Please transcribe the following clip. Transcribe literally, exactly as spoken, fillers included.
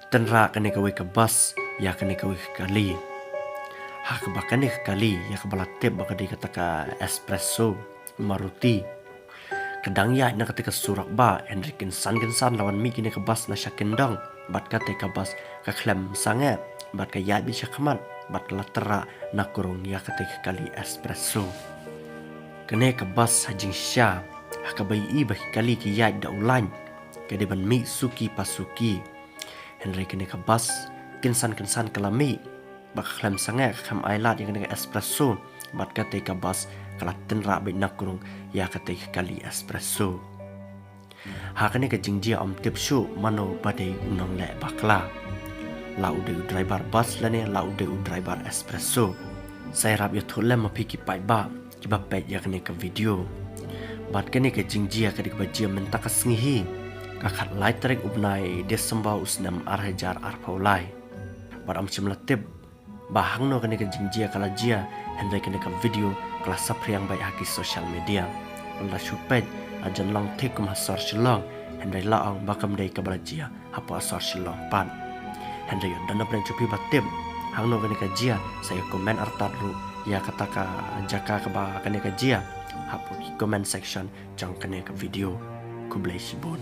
Tynrah kane kawei ka bus ïa kane kawei ka kali. Ha kaba kane ka kali ïa kaba la tip ba ka dei kata ka Espresso Maruti, ka dang ïaid na kata ka surok ba, hynrei kynsan kynsan la wan mih kane ka bus na sha kyndong bad kata ka bus ka khlem sangeh bad ka ïaid beit sha khmat bad ka la tynrah na kurung ïa kata ka kali Espresso. Kane ka bus ha jingshisha ha kaba ïohi ba ki kali ki ïaid da u lain, ka dei ban mih suki pa suki. Hynrei kane ka bus kynsan kynsan ka la mih bad ka khlem sangeh, ka khlem ai lad ïa kane ka Espresso bad kata ka bus ka la tynrah beit na kurung ïa kata ka kali Espresso. Ha kane ka jingjia ym tip shuh mano ba dei u nongleh bakla, la u dei u driver bus lane la u dei u driver Espresso. Sa ïarap ïathuh lem ma phi ki paidbah kiba peit ïa kane ka video. Bad kane ka jingjia ka dei kaba jia mynta ka sngi hi, ka khatlai tarik u bnai December u snem ar hajar arphew lai. Bad ym shym la tip ba hangno kane ka jingjia ka la jia, hynrei kane ka video ka la saphriang beit ha ki social media. Lada shu peit la jan long thik kum ha sor Shillong, hynrei la ong ba kam dei kaba la jia hapoh sor Shillong pat. Hynrei ïa don na pdeng jong phi ba tip hangno kane ka jia, sa ïa comment artat ruh ïa kata ka jaka kaba kane ka jia hapoh ki comment section jong kane ka video. Khublei shibun.